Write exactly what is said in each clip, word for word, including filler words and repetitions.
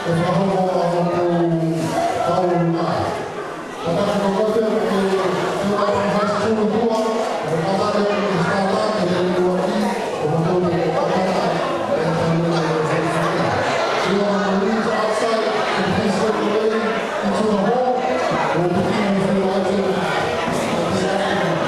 Ko e fakahoko ʻa e pau ʻo e ʻaho. Kātaki ko koe pē ʻoku ke teu atu high school ʻi tuʻa, ʻo kātaki ʻoku ke start up, ke te ʻuluaki, ʻo koe pē ʻoku ke kātaki, ʻe tau ʻi he high school. If you are on the outside, please make your way into the hall. We'll begin with the lighting of this afternoon.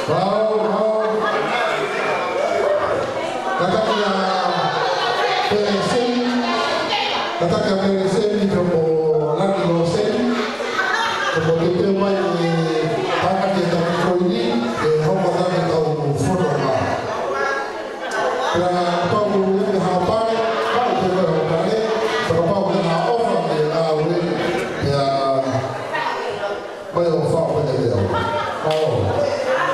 Pau, pau. Kātaki ʻa Pele Seni, kātaki ʻa Pele Seni, pea mo Lani Loseni, pea mo teuteu mai e tākaki e taki ko eni, ʻe hoko atu ʻetau fononga. Pea kapau ʻoku ʻi ai ha pale, pau ke ʻi ai ha pale, pea kapau ʻoku ʻi ai ha ʻofa ke ʻave, pea mai ʻo fai pē ʻe au. Pau.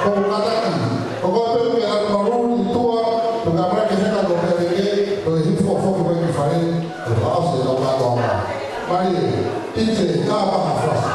Pau kātaki. Ko koe pē ʻoku ke ʻalu malu ʻi tuʻa, ʻoku ke ʻamanaki ke heka ko pē ʻe ke, ko e hifo foki mai ki fale, ʻo fakaʻosi ʻetau kātoanga. Mālie, P J, ka paha fasi.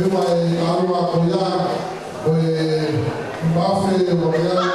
Mai ʻa e ʻalu ko ia, ko e mafe ʻo ia.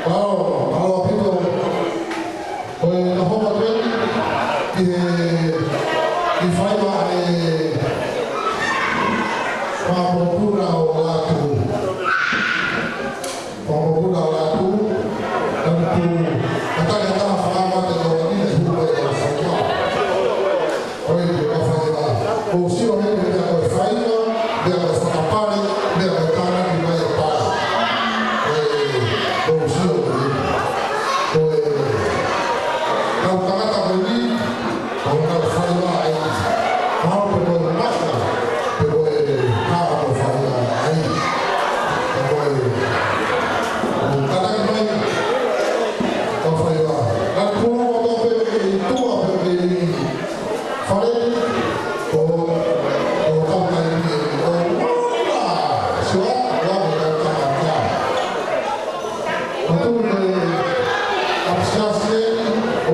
Mālō, mālō ʻaupito. Ko e noho atu eni ki he, ki he faiva ʻa e Fanga Mokopuna ʻo Lātū. Fanga Mokopuna ʻo Lātū, naʻa ku, naʻa ku tali ha taha fakaʻamu atu ʻo ʻalu ʻo hū mai ʻo faiva. Ko e, ko e faiva. Ko e sio heni, meʻa ko e faiva, meʻa ko e fakapale, meʻa ko e tānaki mai e pale. Ko e, ko e sio heni. Ko e, kau tangata ko eni, ko e kau faiva ai. Mahalo pē ko e maka, pe ko e hā ko e faiva ai. Ko e, ko e tānaki mai, ko e faiva. Ka pulu o tō pē ke i tua pē ke i Fale, ʻo, ʻo tau kai ni, ʻo, ʻo, ʻo, ʻo, ʻo, ʻo, ʻo, ʻo, ʻo, ʻo, ʻo, ʻo, ʻo, ʻo,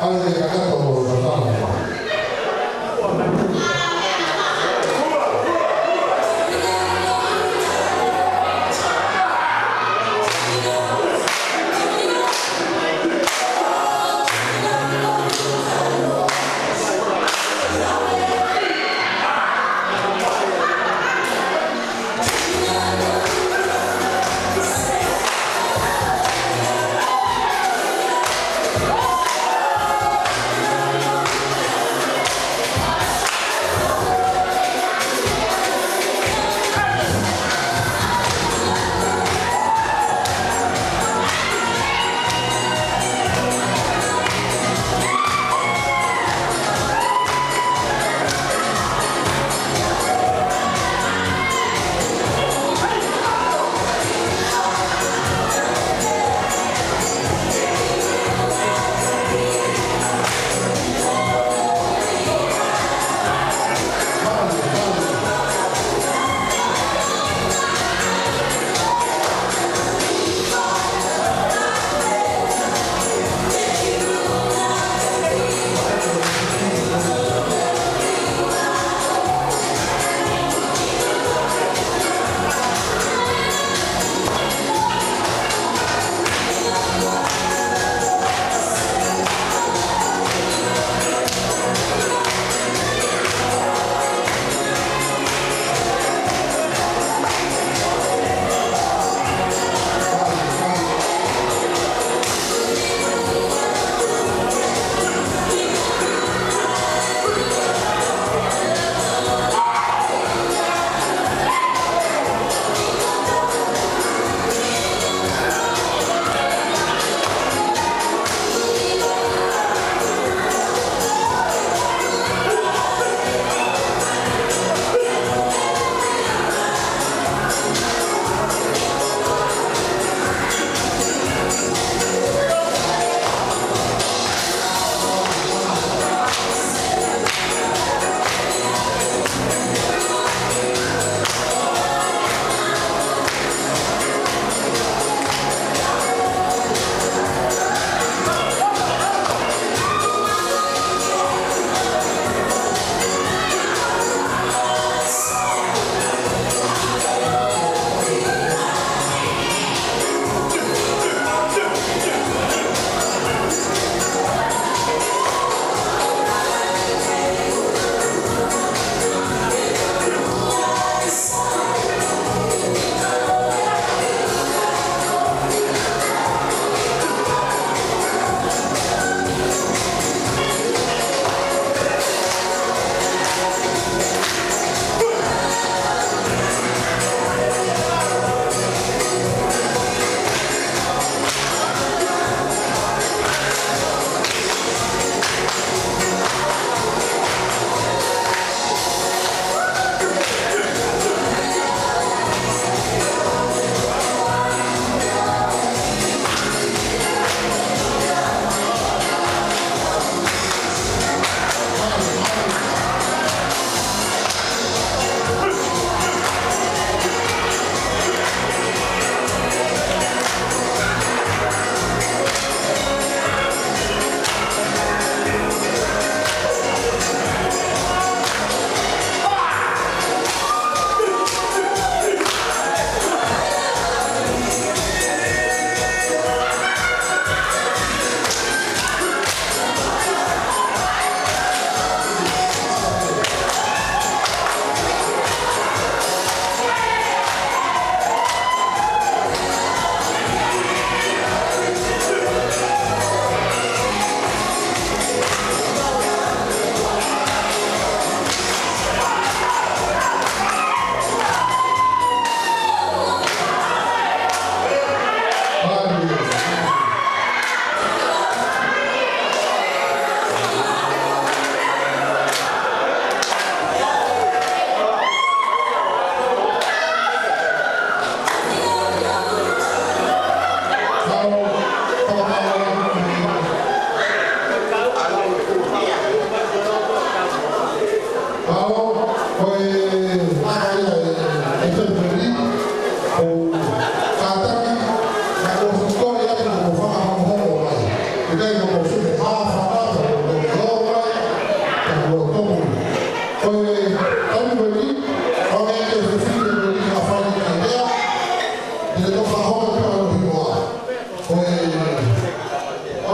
ʻAi e kakato ʻo Natana.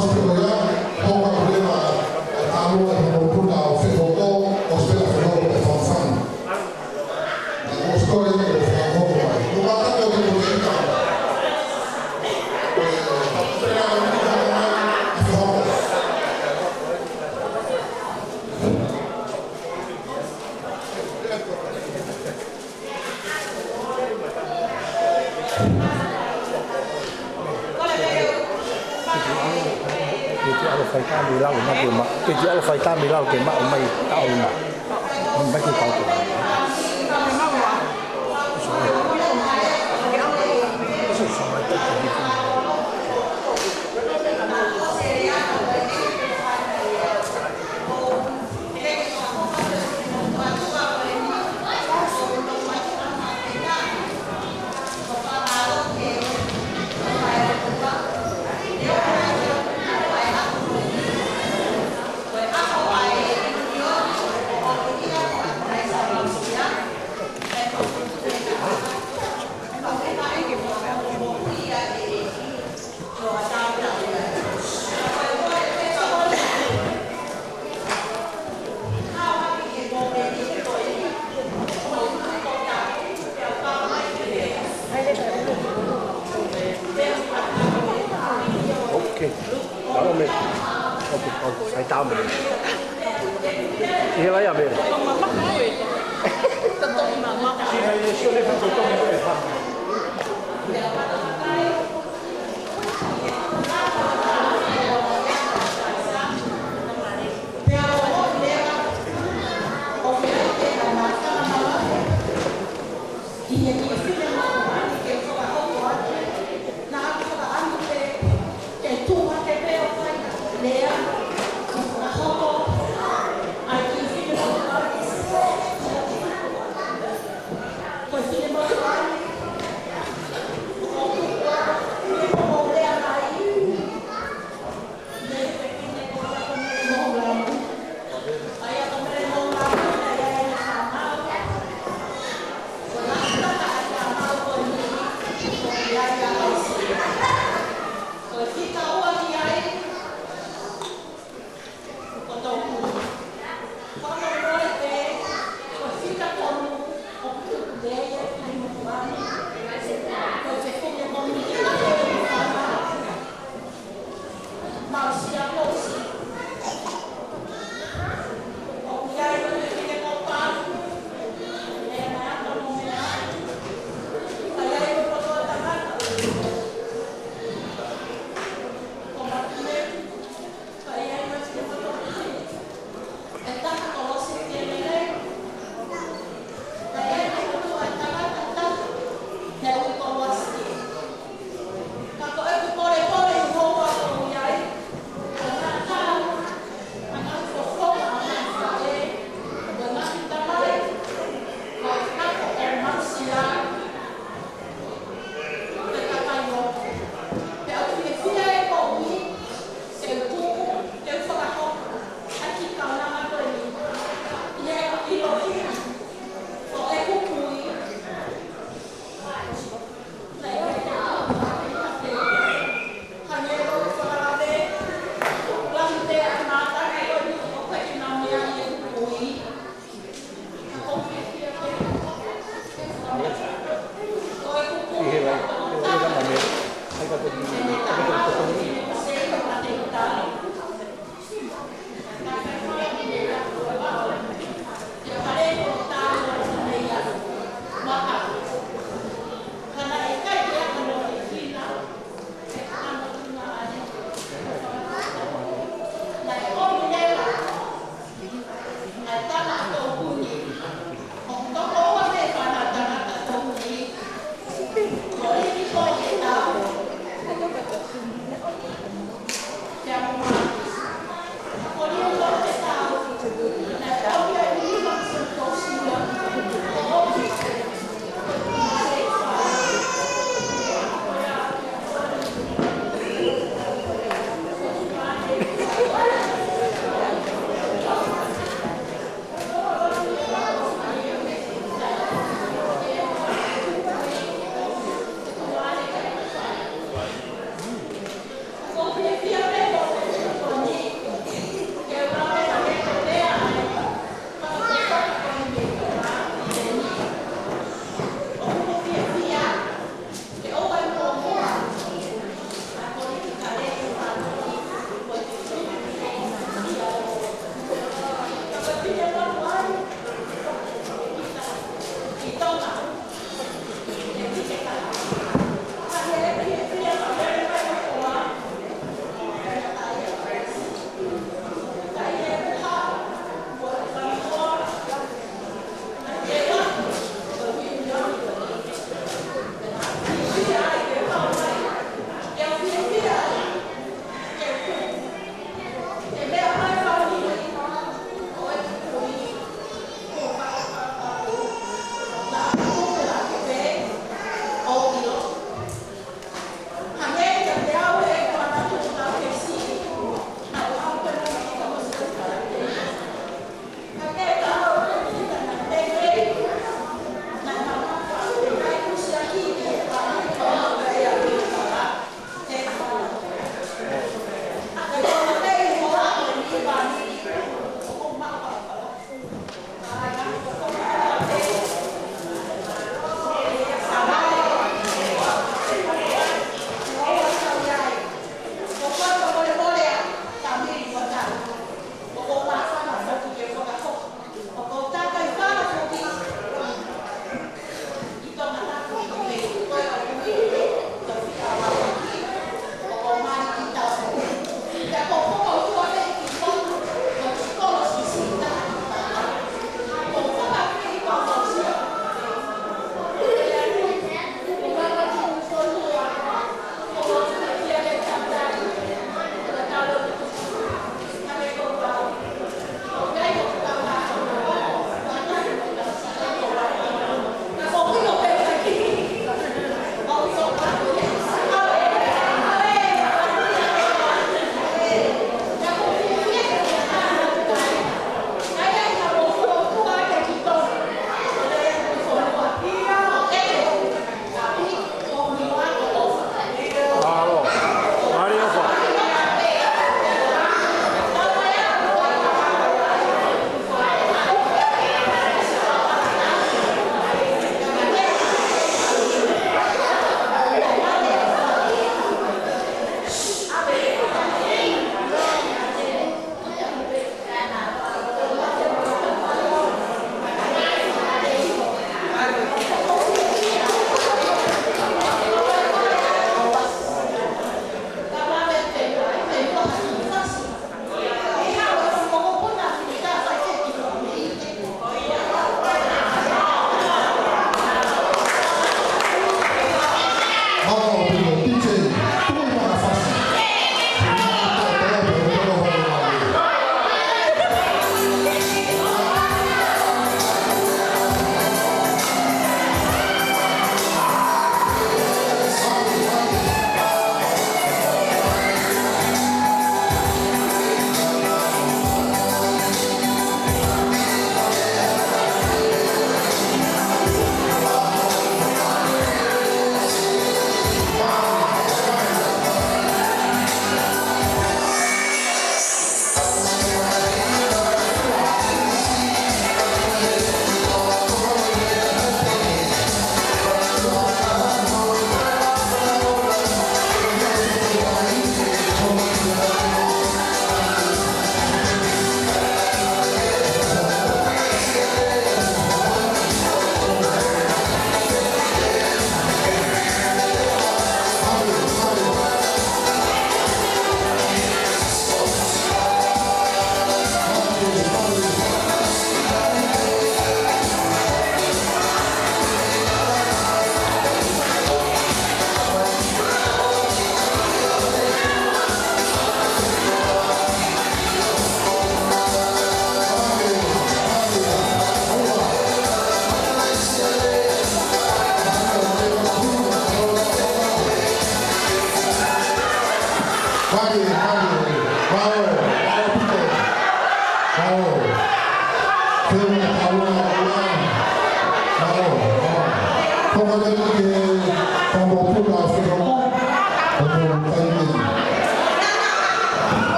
Ke te ʻalu fai tami lau ma ke ma. Ke te ʻalu fai tami lau ke ma mai tau ma. Mai ke tau ke. Okay. Alo me. Okay, okay. Sai tau me. Ia la ia me.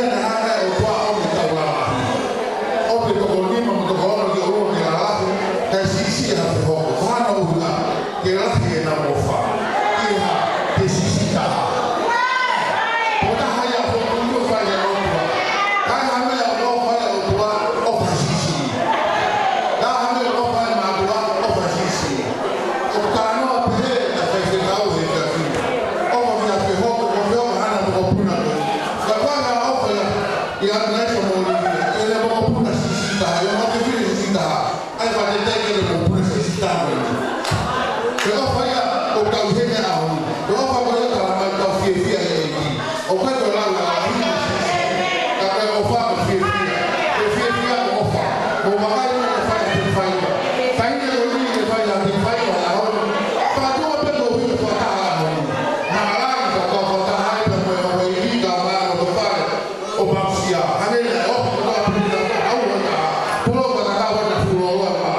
Naʻe hanga ʻe he ʻOtua ʻo ʻomi e tau lalahi. ʻOmi e toko nima mo e toko ono ke ʻoua ke lalahi, kae siʻisiʻi ha fehoko. Ko hono ʻuhinga, ke lahi ʻenau ʻofa. ʻI he hā? Ke siʻisiʻi taha. Ko e taha ia ʻoku totonu ke fai ʻe he ʻOtua. Ka ʻi ai ha meʻa ʻoku fai ʻe he ʻOtua, ʻofa siʻisiʻi. Ka ʻi ai ha meʻa ʻoku fai ʻe he mātuʻa, ʻofa siʻisiʻi. ʻOku talanoa pehē ʻa e faifekau he efiafi ni. ʻOku ʻi ai e fehoko, ko e fehoko ʻa e mokopuna ko ē. Ka ko e ʻuhinga ʻofa ia, ʻi ai nai sa mo ni ia. ʻI ai e mokopuna siʻisiʻi taha, ʻi ai e mokopuna siʻisiʻi taha. ʻAi fakateitei ki he mokopuna siʻisiʻi taha ko eni. Ko e ʻofa ia ʻoku tau ʻi heni he ʻaho ni. Ko e ʻofa ko ia ʻoku tala mai ʻoku tau fiefia he ʻEiki. ʻOku ʻikai ko e lau lalahi mo siʻisiʻi. Ka ko e ʻofa ko e fiefia. Ko e fiefia ko e ʻofa. Ko e vakai mo e fai ʻa e faiva. Taimi ko eni ke fai ʻa e faiva he ʻaho ni. Fakatō pē ko e hui fakataha he ʻaho ni. Naʻa lalahi ka ko e fakataha ai pē mo e ʻEiki ka ma ko e fai. ʻO pausia, hangē ia ʻoku tau pili na au ʻo ta, pulo ka ta kau na pulo ua ma.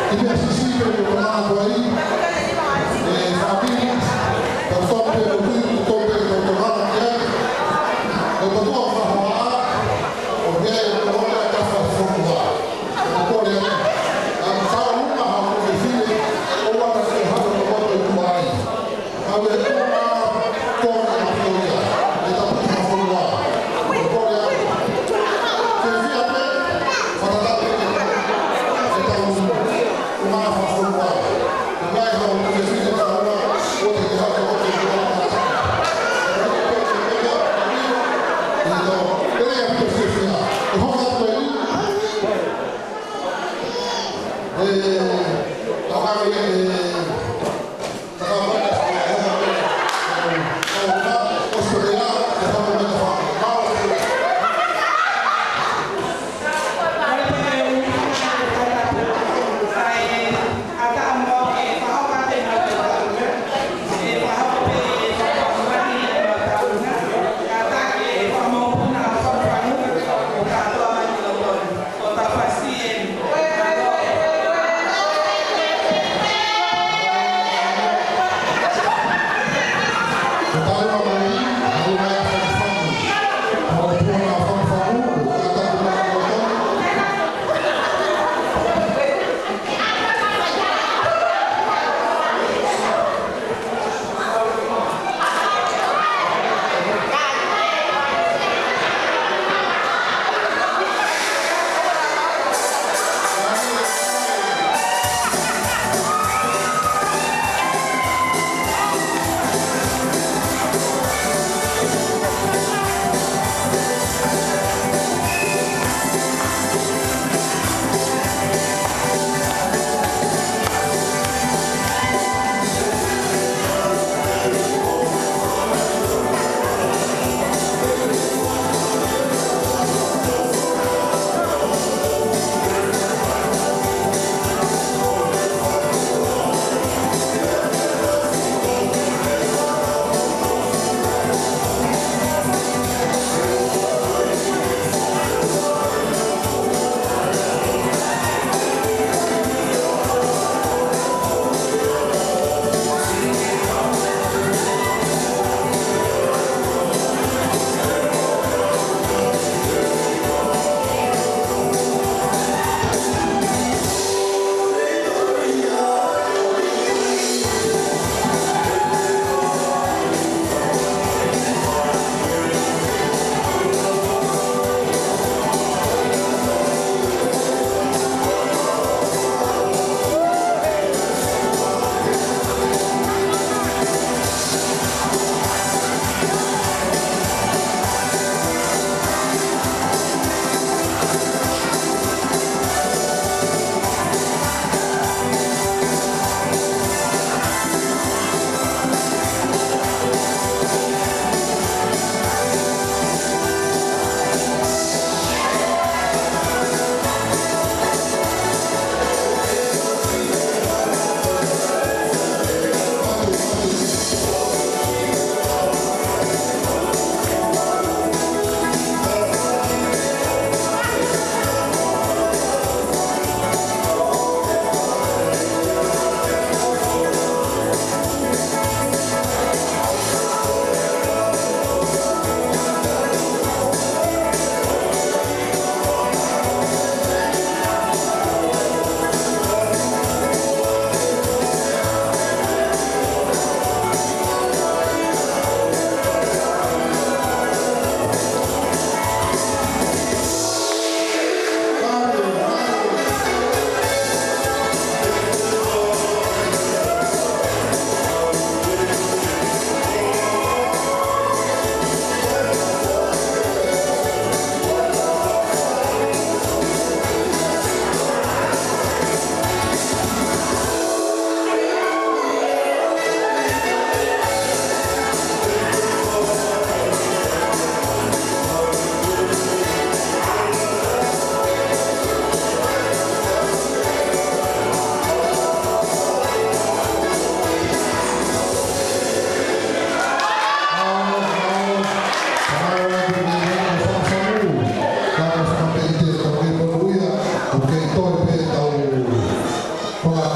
Ia, sisi, pea ko e mana ko ai, e fāmili, tau tope o tui, tau tope o tokanga ki ai, ʻo tau toka fakahoa, ʻo meʻa ʻo tau toka fakahoa. ʻO kole ai, ʻa e tau uma ha ko e fefine, ʻo wana ke hana ko e moto i tua ai. Kau e uma ko e ʻa ko ia, e tau puta fonua. Ko ia, ke fia pē, fakatātā pē, e tau uma fonua. Ngai hau ke fia pē, tau uma, ko te ke hau ko te ke hau. E tau, pele a pē fia, e hoka pē. E, tau hau e, e,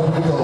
ʻaupito.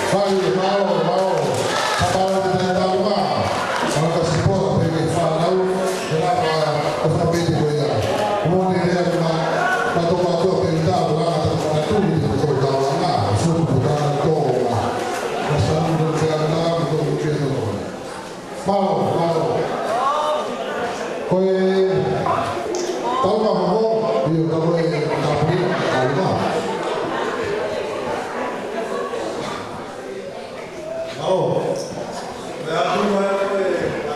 Fai, mālō, mālō. Kapau te tau mā. Mālō ka sipua, pē ke fānau, e rā ka, ka fāmili ko ia. Mo ne lea ma, ma tō mātua pē i tau, rā ka tau mātua i te tau tau ngā, so tu tau tō ngā. Ka sanu tō pē ana, mo tō pē tō. Mālō, mālō. Ko e tau ka hoho, ʻio ka ko e ka pui, tau ka. Mālō. Ko e atu mai ko e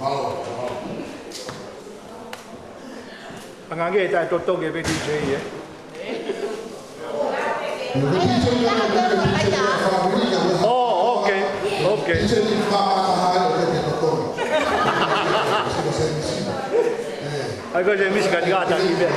Mālō, mālō. Hangē ʻe taʻetotongi pē D J ē. Oh, okay, okay. ʻAi ko e misi ka tika ʻatā ki pē.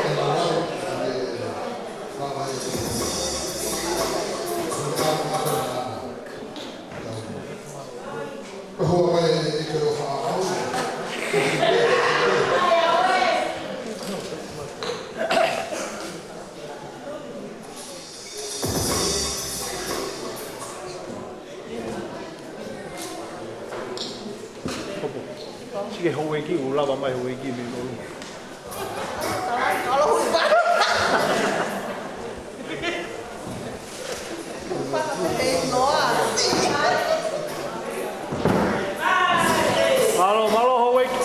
Sike houʻeiki, ʻoku lava mai houʻeiki mei ʻolunga. Mālō, mālō houʻeiki.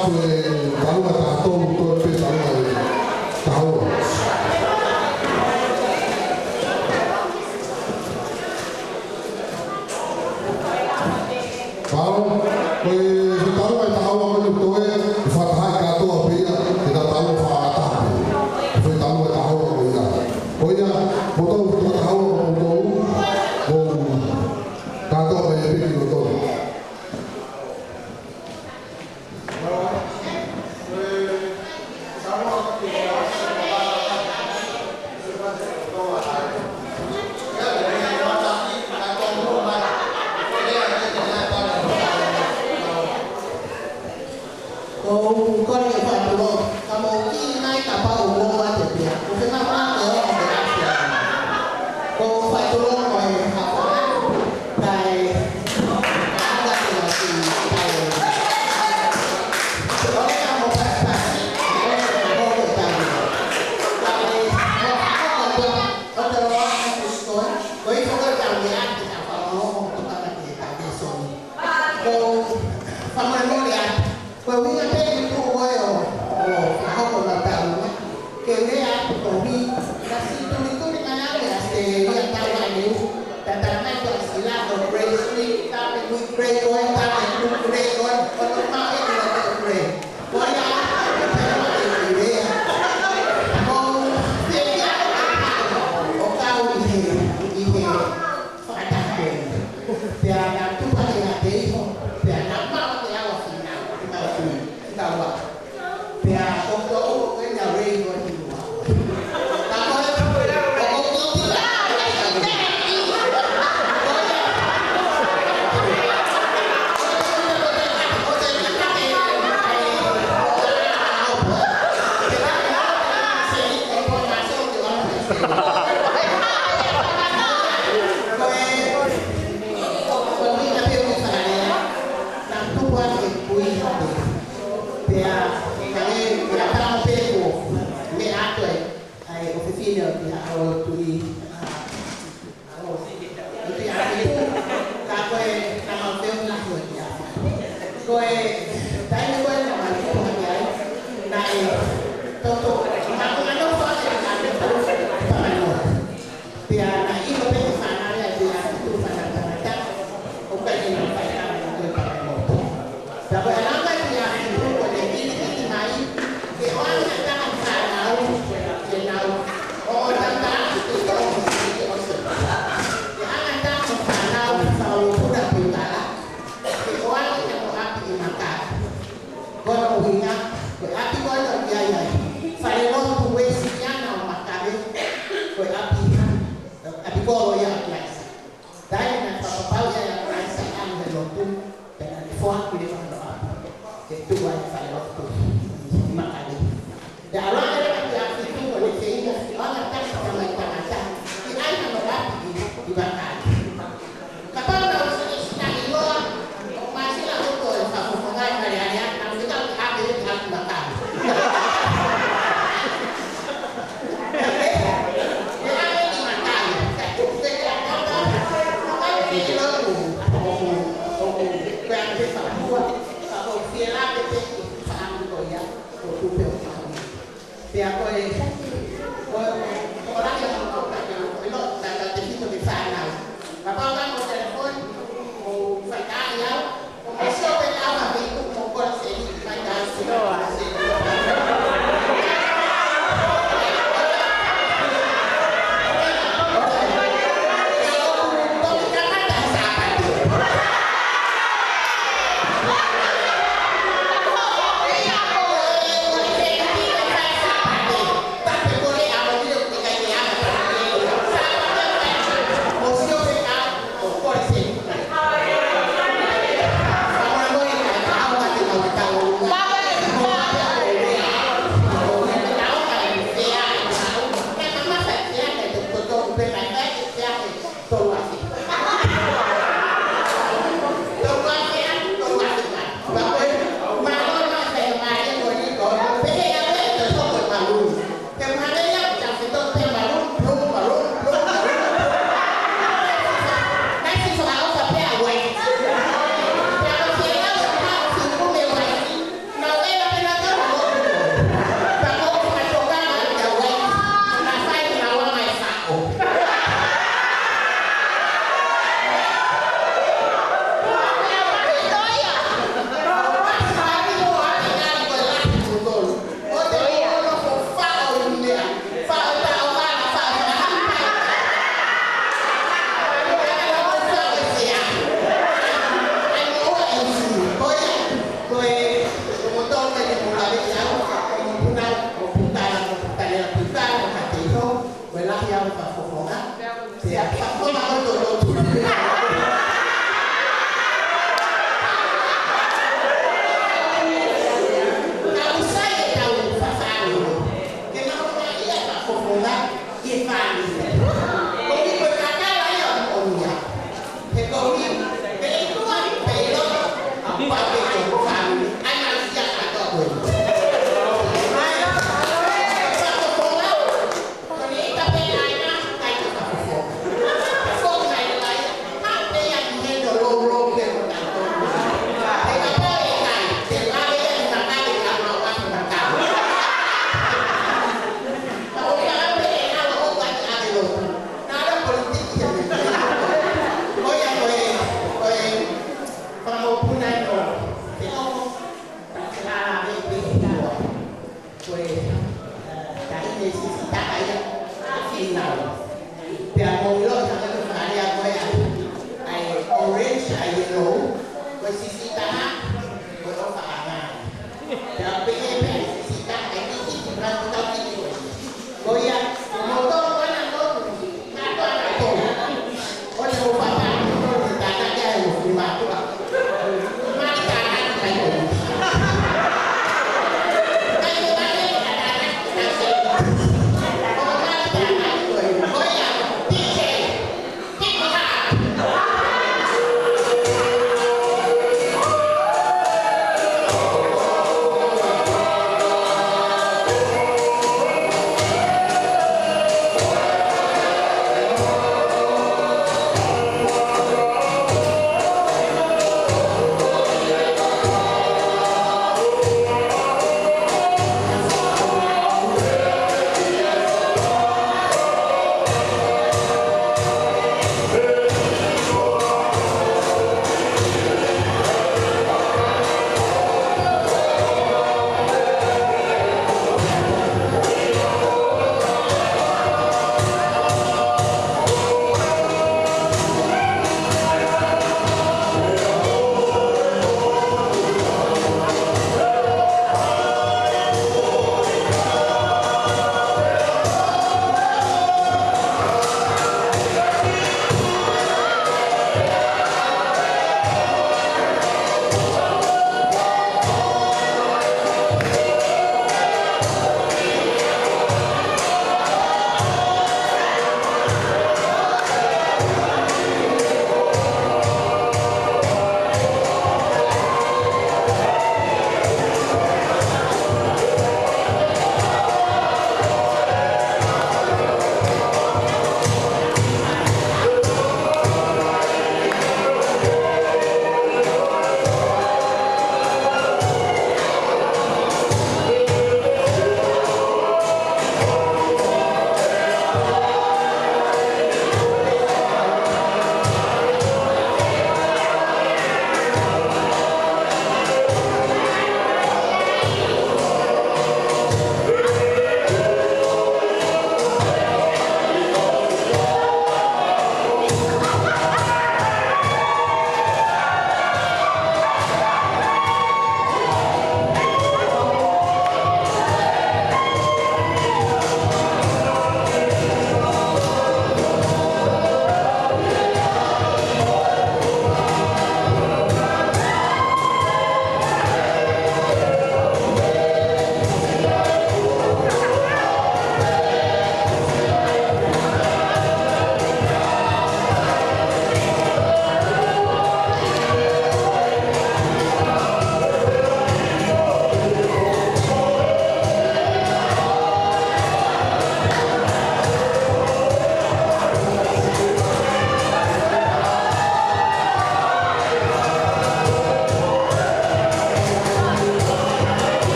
Ko e taʻu ʻe taha tolu, toe pē taʻu ʻe taha ua. Mālō, ko e taʻu ʻe taha ua ko eni toe, fakataha kātoa pē ia, ke ta taʻu fakataha pē. Ko e taʻu ʻe taha ua ko ia. Ko ia, mou tau fakataha ua ko mou tau, mou kātoa pē ia pē ki loto. Ko u kole ke fakatulou, ka mou kiʻi mai kapau ʻoku mou ʻalu atu pē ia. ʻOku fiemaʻu ke ʻomi ke ʻasi. Ko u fakatulou mo e hafana, kae anga te o si tau. ʻOku ʻikai mo pasipasi, ʻoku ʻikai mo tau. Kae mo hako ko ʻOku tau ʻoatu e kusi ko e, ko e foʻi tau meʻa ke tau fakaongo ʻo tokanga ki he tau ke soni. Ko u fakamolemole atu, ko e ʻuhinga pē ʻeku tuʻu ko ē ʻo, ʻo fakahoko ʻa e tau meʻa. Ke u lea atu ko mi, ka si tuli tuli mai au ʻa e se ia tau a liu, ta tala mai ko e sila ko Grace Lee, ta me kui Grace ko e, ta me kui Grace ko e, ʻo no mau e kula ko Grace. Ko ia, ko ia, ko ia. Ko ia, ʻo kau ʻi he, ʻi he fakataha ko ē. Pea na tupa ke na tei ho, pea na mau ke awa fina, ke na tui, ke na wa. Pea ko ko ko ke na rei ko ni wa. Ka ko e, ko ko ko Ko e taimi ko ē naʻa mau tupu hake ai, naʻe toto, naʻa mau nofo hake naʻa mau tupu hake ai. Pea naʻe ʻilo pē ʻe he fānau ia ʻa e ʻapiako fānau tangata, ʻoku ʻikai ke nau fai ha meʻa ʻo e fānau motu. Pea ko e langa ʻa e ʻapiako ko ʻene ʻiloʻilo mai, ke ʻoange ʻa e tangata fānau, ke nau, ʻo tangata, ke ʻoange ʻa e tangata fānau, fānau puna putala, ke ʻoange ʻa e ʻapi ʻi Makale. Ko hono ʻuhinga, ko e ʻapi ko ē ʻoku ʻi ai ʻa e falelotu Uēsiliana ʻo Makale, ko e ʻapi, ʻapi kolo ia ʻo Kalaisi. Taimi naʻe fakapapauʻi ai ʻa Kalaisi ʻa e lotu, pea naʻe foaki leva hono ʻapi ke tuʻu ai e falelotu ʻi Makale. Pea ʻalu ange leva ki he ʻapiako ko ʻene feinga ke ʻoange ʻa e tangata mai tangata ke ʻai hano ʻapi ʻi, ʻi Makale. Kapau naʻa ku sina ʻiloa, ʻoku mau sila ʻoku ʻi ai e fakafofonga ʻi Malealea, naʻa ku sila ʻapi ʻi Makale. ʻE ʻapi ʻi Makale, ka tuku pē ke ʻapi ʻi Makale, ʻoku ʻikai ke ʻilo ʻoku, ʻoku, ʻoku, ko e ʻapi fakahua, ka ʻoku ou fie lave pē ki he fakaʻamu ko ia, ʻoku tupu ʻo fakahua. Pea ko e, ko e, ko e laki ʻa e tokolahi ʻo e lotu, ta, ta, tefito ki he fānau. Kapau ʻoku ʻi ai ha telefoni, ʻo fai ai au, ʻo mo sio pē ʻa e ʻapi ʻoku mo kole se ni, mai ta sio. Fakafofonga. Pea fakafofonga ʻo e lotu. Ka ʻoku sai ʻetau fakafofonga. Ke mahuʻinga ia fakafofonga ʻi he fāmili. Koeʻuhi ko e kakala ia ʻo e moʻoni ia. He koeʻuhi, pe ʻi tuʻa, pe ʻi loto, ʻa pau pē ko e fāmili. ʻAi mai ia kātoa ko ē. ʻAi, fakafofonga. Ko ʻene ʻita pē ʻa ʻena, ka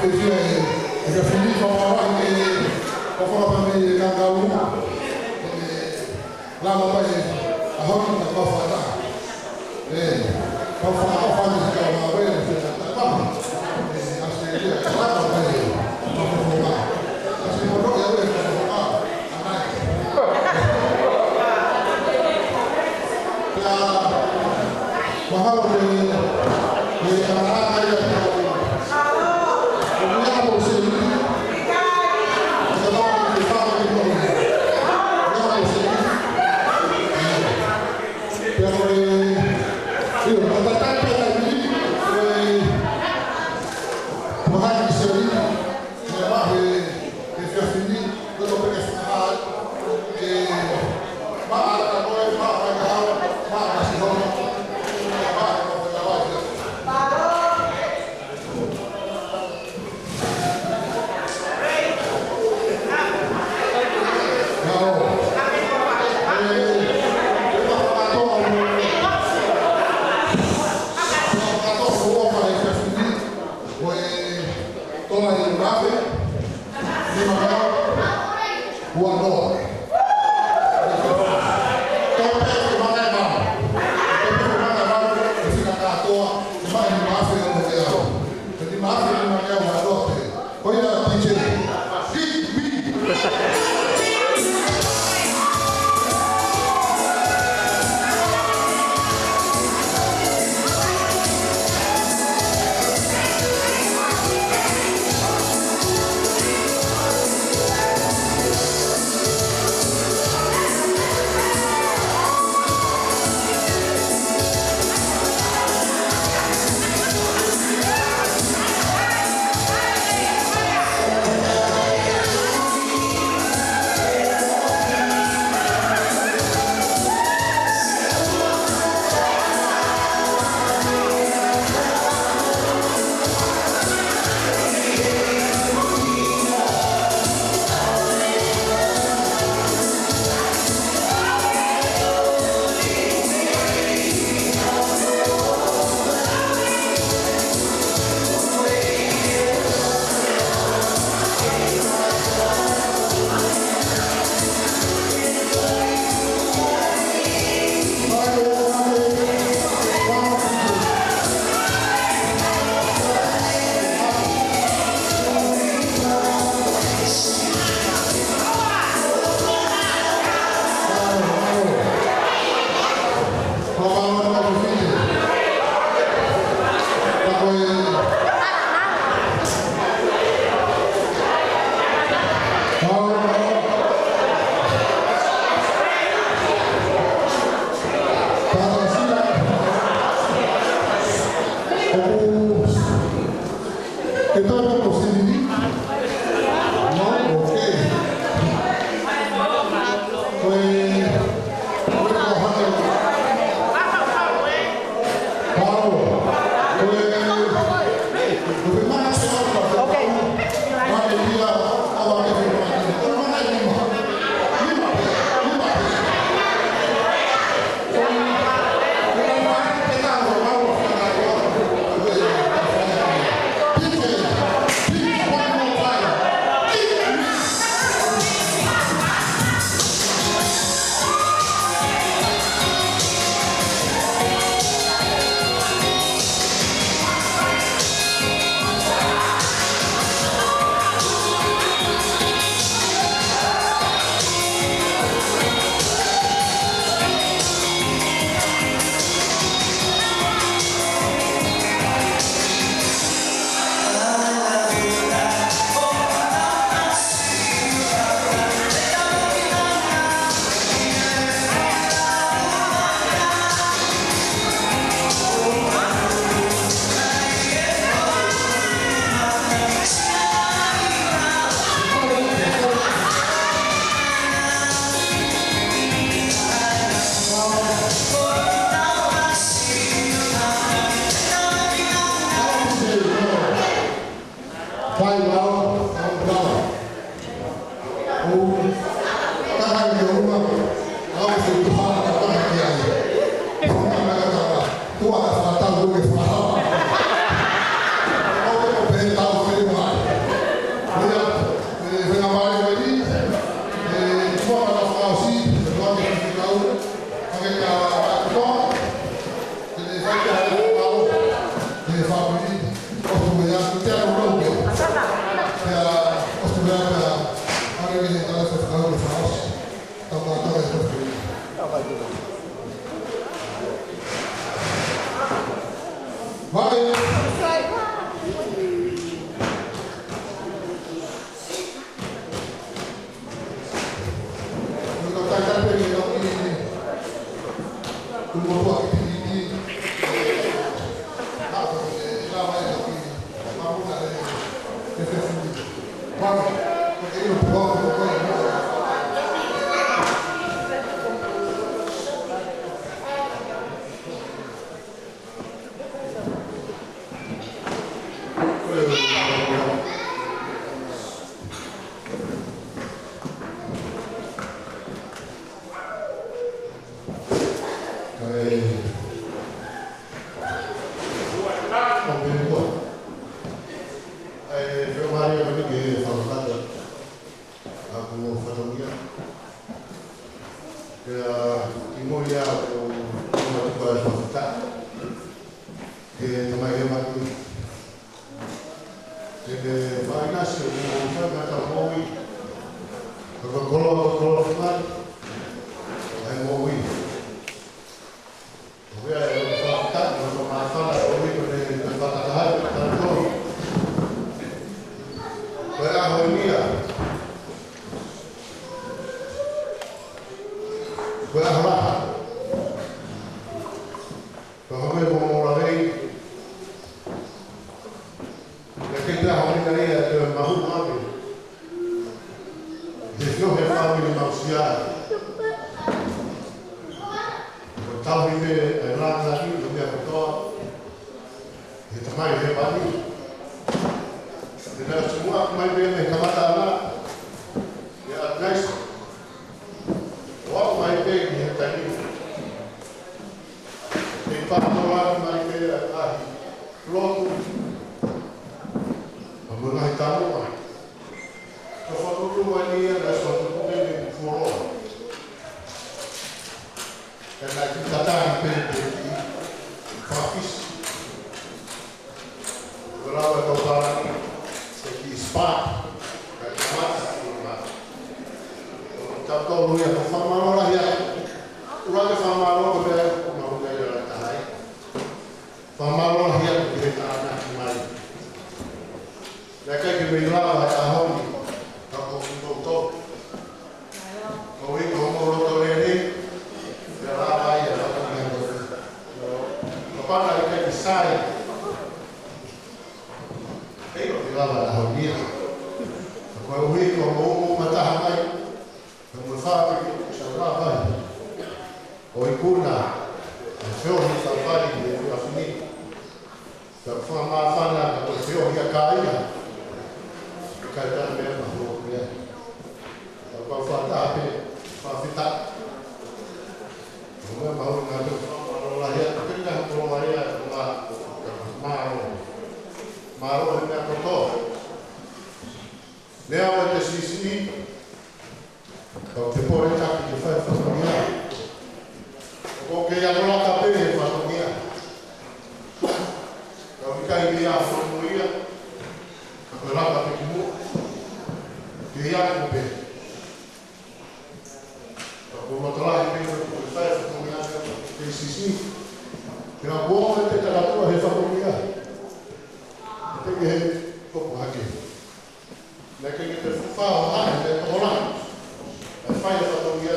Ke fia e, e ka fili fa wa wa ke, ko fa pa me ka ka u. E, la ma pa e, a hon na ko fa ta. E, ko fa, ko fa ni ka wa we, e, ta pa. E, a se ia, la ma pa e, ko fa ma. A se mo no ia we, ko fa ma. Mahalo ko e, ko e ʻamanaki ia ʻoku, ʻoku ʻi ai mo se, ko e tau ki fā ki mo, ʻi ai mo se. Pea ko e, ʻio, ko e tau pea tau ni, ko e, mahalo ki se ni. Ia, maʻu e, e efiafi ni, ko e tau pea ke fakahā, ke maʻa ka ko e, maʻa ka hau, maʻa ka si hono, maʻa ka ko e tau ai. Ia, ʻo. E, e, fakakātoa mo, fakakātoa mo e efiafi ni, ko e tola ʻe nima afe, nima afe, ua noa. Tope ke manga e mama. Tope ke manga e mama, e fika kātoa, e manga nima afe ʻo e au. E nima afe, nima afe, ua noa pē. Ko ia, D J. Hit me. E tau ko Silini. No, okay. Ko e, ko e ko hake. Pau. Ko e, ko e mana se ʻalu. Okay. Mana ia, ʻalu ke fai mana. Ko e mana lima. Lima, lima. Fai lao, fai lao. ʻO, ka hai ke uma, ʻau se tuha ka paha ki ai. Tuha ka paha, tuha ka fakatau ke fakatau. ʻO te ko pehē tau ke uma. Pea, pea, pea, pea, pea, ʻosi pea, pea, ʻa e ke ne tala se fakaʻau ke fakaʻosi. Tau mātau e fakaʻau. Vai. ʻA e fatongia. Pea, ʻi muʻa ia ʻoku, ʻoku mau tuku ʻa e fakafetaʻi ki he Tamai Hēvani. Ke ke fakaʻinasi ʻoku mau fai ngata moʻui. Ka ko e koloa, ko e koloa fai ʻa e moʻui. ʻOku ʻi ai e fakafetaʻi, ko e māfana ʻoku ʻi ai ko e fakataha ʻa e koloa. Ko e ʻaho ni ia. Ko e ʻaho lahi. Ko e hame mo mo la vei. Ka ke te ʻaho ni ia te mahu ʻave. Te fio he fāmili mau sia. Ko tau i me e langa ni, ko mea kotoa. He Tamai Hēvani. Te nau simuʻa mai pē mei he kamata ʻana. Ia nice. ʻO aʻu mai pē ki he taimi. Te pāpā mai pē ʻa e lotu. ʻA mo ngai tamo mai. Ka fakaʻutu mai ni ia, ka fakaʻutu mai ni fuoloa. Ka nai ki tata ni pē pē ki fakafisi. Ko e lava e kau palani, ke ki spa, ka ki mata, ki mata. Ka tau ia ko e fakamālō lahi atu. ʻOua te fakamālō ko pē, ko mau ia ia la tahai. Fakamālō lahi atu ki he tānaki mai. Naʻe ʻikai ke mei lava e ʻaho ni, ka ko kimoutolu. Koeʻuhi ko hoʻomou loto lelei, pea lava ai e fatongia ko ē. Kapau naʻe ʻikai ke sai, ʻe ʻikai ke lava e ʻaho ni ia. Koeʻuhi ko hoʻomou mataha mai, ka mo e fāmili, sa lava ai. ʻO ikuna, e feohi sa fai he efiafi ni. Ka fakamāfana ka ko e feohi ʻa kāinga. Ka ʻi ai e meʻa mahuʻinga. Ka kau fakataha pē, fakafetaʻi. Ko e meʻa mahuʻinga pē fakamālō lahi atu pē ka ko e mālō. Mālō he meʻa kotoa. Meʻa ʻoku te siʻisiʻi. Kau te pole taki ke fai fatongia. ʻOku ke ia ko laka pē he fatongia. Kau ʻikai ke ia fatongia. Ka ko laka pē ki muʻa. Ke ia ko pē. Ka ko matalahi pē ko ke fai fatongia ke siʻisiʻi. Ke a kuo me te takatua he fatongia. Te ke he koko hake. Naʻe ʻikai ke te fuʻu fai ha meʻa ʻe tokolahi. Naʻe fai e fatongia.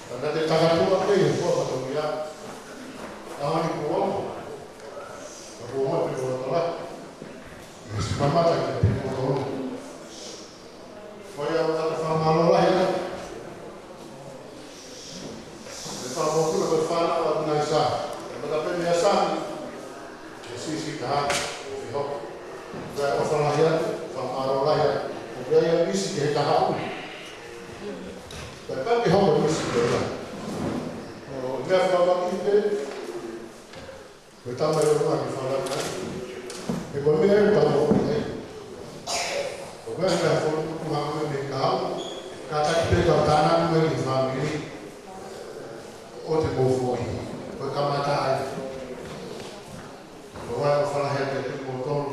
Ka naʻe te takatua pē he fua fatongia. ʻAho ni kuo ʻosi. Ka kuo ʻosi pē kuo tola. Naʻe si mamata ki he pē kuo tolu. Ko ia ʻoku tau fakamālō lahi atu. Te fakamokula ko e fānau ʻa Tunaisa. Te mata pē mea sami. Ke siʻisiʻi taha. Ke hoko. Te ʻofa lahi atu. Fakamālō lahi atu. Ko ia ia misi ke he kahaʻu. Te pau ke hoko misi ko ia. ʻO mea fakamaki pē. Ko e tama ʻi ʻolunga ki fana mai. He ko e meʻa ʻe tama o pē. Ko e meʻa ʻe fonu tuku hanga me kau. Kātaki pē kau tānaki mai ki fāmili. ʻO te mou foʻi. Ko e kamata ai. Ko e ʻofa lahi atu kiate kimoutolu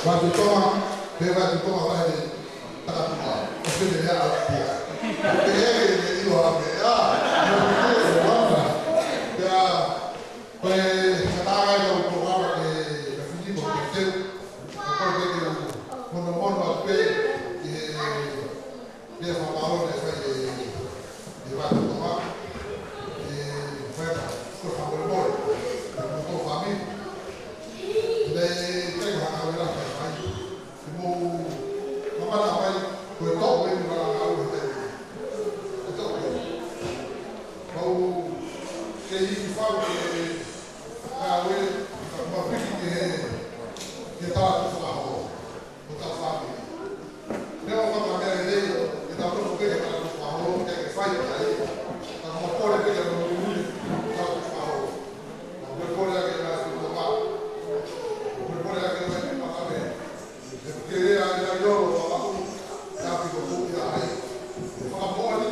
Vatu Tonga, pe Vatu Tonga vahe ni Takatuka. O pene lea ʻa pia. O pene lea ke ne ilo a pea. Ia, ia, ia, ia, ia. Pea, ko e, ka tā ai kau programa ke, ka fini ko ke teu. Ko e ke teu. Mono, mono a pe, e, Pea fakamālō e fai e, e Vatu Tonga, e fai ka, ko e fakamolemole, e mo ko fami. Nei, te ko hanga wela fai fai. Te mo, mamana fai, ko e tō, e ni mala ngau e te. E tō, e. Mau, ke i fau, ke, ka we, ka mapiki ke, ke tā tu fakaho. Ko tau fāmili. Meʻa o ka meʻa lelei, ke tau nofo pē he tau nofo ʻaho, ke ke fai ki ai. Tau ma pole pē ke tau nofo ʻaho. Tau nofo ʻaho. Tau pole pole ake na tu toka. Pole pole ake na tu toka. He ke lea ʻa e ʻiloa ʻo fakaʻu, ka piko pū ia ai. Fakamoʻoni,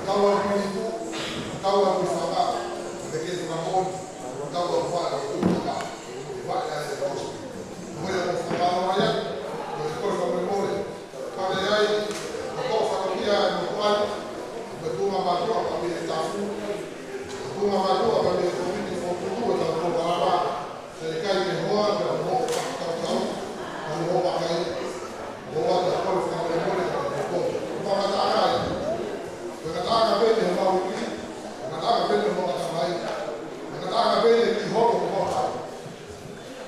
kau a pili pū, kau a pili faka, ke ke fakamoʻoni, kau a fai ʻo pū toka. Fai ʻa e kosi. Ko ia ko fakamoʻoni ia, ko e kosi fakamoʻoni. Pale ai, ko ko fakamoʻoni ia, ko ko ai, ko tunga mātuʻa, ka pili tafu. Tunga mātuʻa, ka pili ko pili fotu, ko tau ko kalama. Sai kai ke hoa, pea mo ka tau tau, ka mo ka kai, mo ka tau kole fakamolemole ka tau tau. Mo ka tau kai, mo ka tau kai pē te mau ki, mo ka tau kai pē te mau ka tau kai, mo ka tau kai pē te ki holo mo ka tau.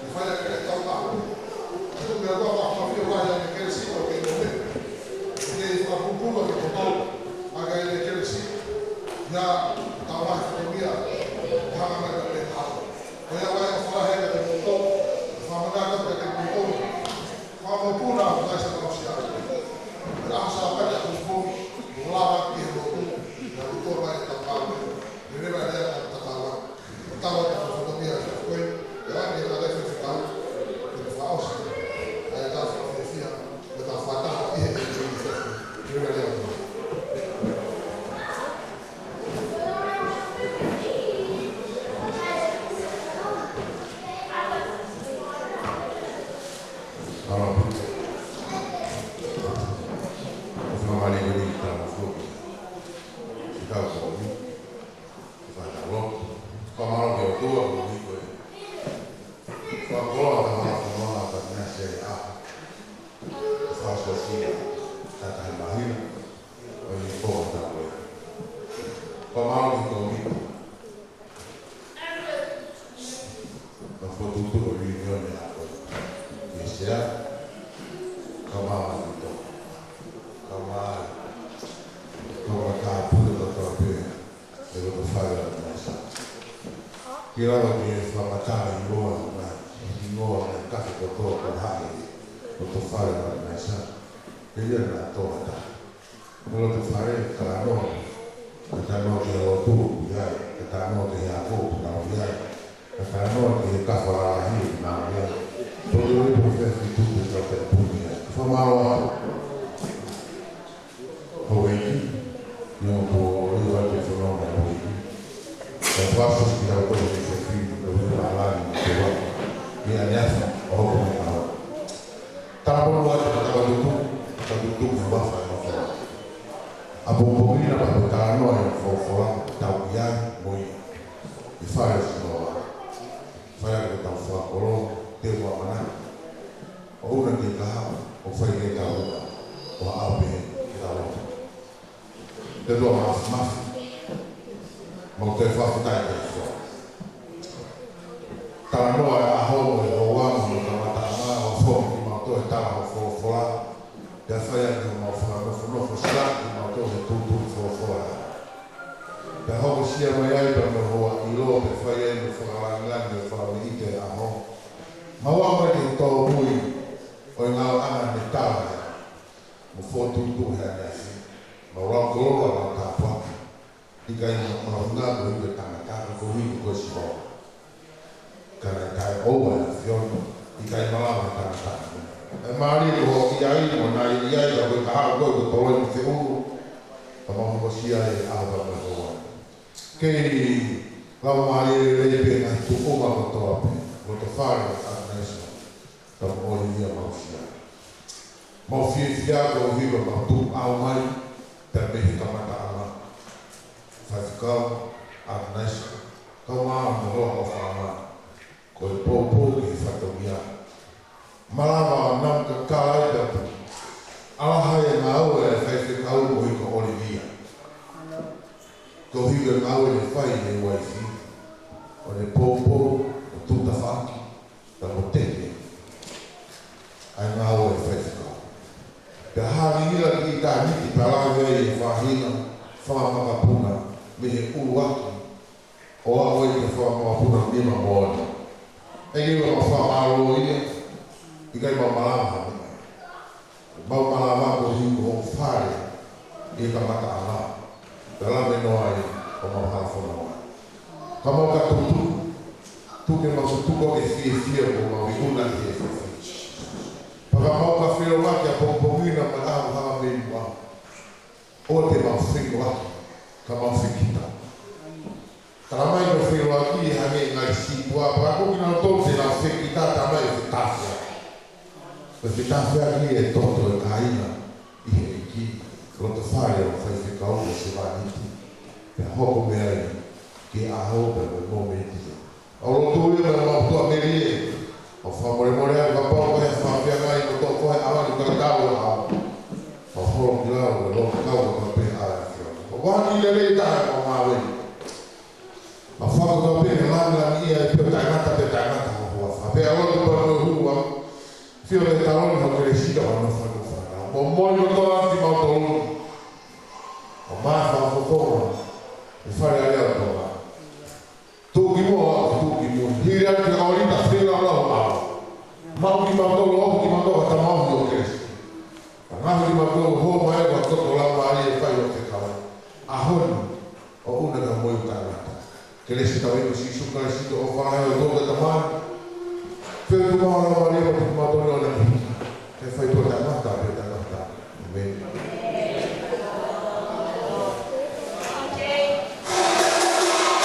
Mo fai a ke tau tau. Atu mea kua ka mafia wai a ke kere si o ke mo me. Ke fakapupula ke tau tau, a ke kere si. Ia, tau mai fakamia, hanga mai ka te tau. Ko ia wai o fala he ka te moto, fala mana ka te moto. Fala mo puna, mai sa tau sia. Ko ia sa pa te kupu, mo lava ki he moto, na kuto mai ta pa, ne ne mai lea ta ta pa. Ko tau ta foto mia sa koe, ia ni ka te fefekau, ke fala osi. Ai ta fefia, ko ta fata, i he te fefia, ne ne mai lea ta. Alo. Fakamālō ki he tama foki. Ki he tama foki. Fakamālō. Fakamālō ki he ʻOtua, ko e hiko e. Fakamālō, fakamālō, fakamālō, fakamālō, fakamālō. Fakamālō, fakamālō. ʻO i ko ta ko. Fakamālō ki he kōmiti. Ka fotu tu ko reunion e ako. Ke sea. Ka mama ki to. Ka mama. Ka mama ka pule ka ka pē. E ko to fai a na sa. Ke lava ke fakamatala i loa na. I loa na ka ko to ko hae. Ko to fai a na sa. Ke ia na to ta. Ko loto fale, talanoa. Ka talanoa ki he lotu, ʻi ai. Ka talanoa ki he ako, ʻi ai. Ka talanoa ki he kafa lalahi, ʻi ai. Ko loto fale, fitu, pe ka pe puni ai. Fakamālō atu. Houʻeiki, ʻio ko Oliva te fononga Houʻeiki. Ka paso ki he ʻOtua ke fefili, ko Oliva alani, ko Oliva. ʻI ai asa, ʻo hoko mai ʻaho. Tāpolo atu ka tau tutu, ka tutu ki he wafa e mafola. ʻApongipongi na pea ko e talanoa e folofola, tau ʻi ai mo ia. ʻI fale ʻo Sihova. Fai ake ko tau fakakolo, te ua mana. ʻO una ke kaha, ʻo fai ke kaha, ʻo haʻu pē ke tau lotu. Te tō mafimafi. Mau te fakafetaʻi ki he ʻOtua. Talanoa e ʻaho mo e houa mo e kamata ʻa ʻo foki kimautolu e tala ho folofola. Pea fai ake homau fakanofonofo sila kimautolu he tuʻutuʻuni folofola. Pea hokosia mai ai pea mo e houa ʻilo pea fai ai mo e fakalāngilangi mo e fakalāngilangi e ʻaho. Mau ʻamanaki ke tōmui ʻo e ngāueʻanga ne tala ai. Mo fokotuʻutuʻu he ʻaneafi. Mau lau koloa, lau tāpuaki. ʻIkai mo mahuʻinga koeʻuhi ko e tangata, ka koeʻuhi ko e Sihova. Ka naʻe taʻeʻoua e ʻAfiona, ʻikai malava e tangata. ʻE mālie ko hoʻo ʻi ai, mo naʻe ʻi ai, ka ko e kahaʻu ko e ko toloi mo feʻunu. Ka mau hokosia e ʻaho ka mo e houa. Kei lau mālie lelei pē ngaahi tuʻunga kotoa pē, loto fale ʻo Atanaiso. Ka mo ʻOlivia Mausia. Mau fiefia koeʻuhi ko ʻemau tuʻu ʻau mai, pea mei he kamataʻanga. Faifekau Agnes, kau mai mo hoʻo fānau. Ko e poupou ki he fatongia. Malava ʻo nau kakala ai pea pu. ʻAlaha e ngāue ʻa e faifekau koeʻuhi ko ʻOlivia. Koeʻuhi ko e ngāue ne fai ʻe he uaifi. ʻO ne poupou, ʻo tutafaʻaki, pea mo teke ʻa e ngāue ʻa e faifekau. Pea hangingila ki ʻitāniti pea lave ai e faʻahinga fakamakapuna mei he ʻuluaki ʻo aʻu ai ki he fakamakapuna nima moana. ʻEiki, ʻoku mau fakamālō ia, ʻikai mau malava ha meʻa. Mau malava koeʻuhi ko hoʻo fale ʻi he kamataʻanga. Pea lave noa ai ʻo mau halafononga. Ka mau ka tutuku, tuku ke mau tutuku ke fiefia ko mau ikuna ki he efiafi. Pea ka mau ka feiloaki ʻapongipongi na mo e ʻaho hanga mei muʻa. ʻOua te mau feiloaki, ka mau fekita. Talamai ko e feiloaki ʻe hangē ngali sīpua, pea ko kinautolu te nau fekita, talamai ʻe fetafeaki. ʻE fetafeaki e toto ʻo e kāinga ʻi he ʻEiki, loto fale ʻo e faifekau ʻo e sevāniti. Pea hoko mei ai ki he ʻaho pea mo e mōmeniti. ʻOku ou lotu ia mo e mau tuʻa melie. ʻOku fakamolemole atu kapau ko e faʻahinga ʻi he kotoa ko e ʻaho ni ka tau ʻa. ʻOku holo ki lalo ʻo e loto kau ka pē ʻa e ʻAfiona. ʻOku ʻi ai e lelei taha ʻoku mau maʻu. Mau fakakaukau pē he langilangiʻia ʻa e pē ʻo taʻengata pē taʻengata ʻo e huafa. Pea ʻoku ou lotu pē mo e hua. Fio ke taloni hau kelesi ka mau nofo ai mo fana. Mo moi kotoa kimautolu. ʻO mai fakafofonga ʻi he Fale Alea ʻo Tonga. Tuʻu ki muʻa, tuʻu ki muʻa. Hili atu ki he ʻaho ni ta fila lau ʻaho. Mau kimautolu, ʻoku kimautolu ka tau maʻu ʻo kelesi. Ka ngaohi kimautolu, hō mai ʻa e toto lava ai e fai ʻo e fekau. ʻAho ni, ʻoku na ka moʻui taʻengata. Kelesi ʻa hotau ʻEiki ko Sīsū Kalaisi, ʻofa ʻa e ʻOtua ko e Tamai. Feohi ʻa e Laumālie Māʻoniʻoni,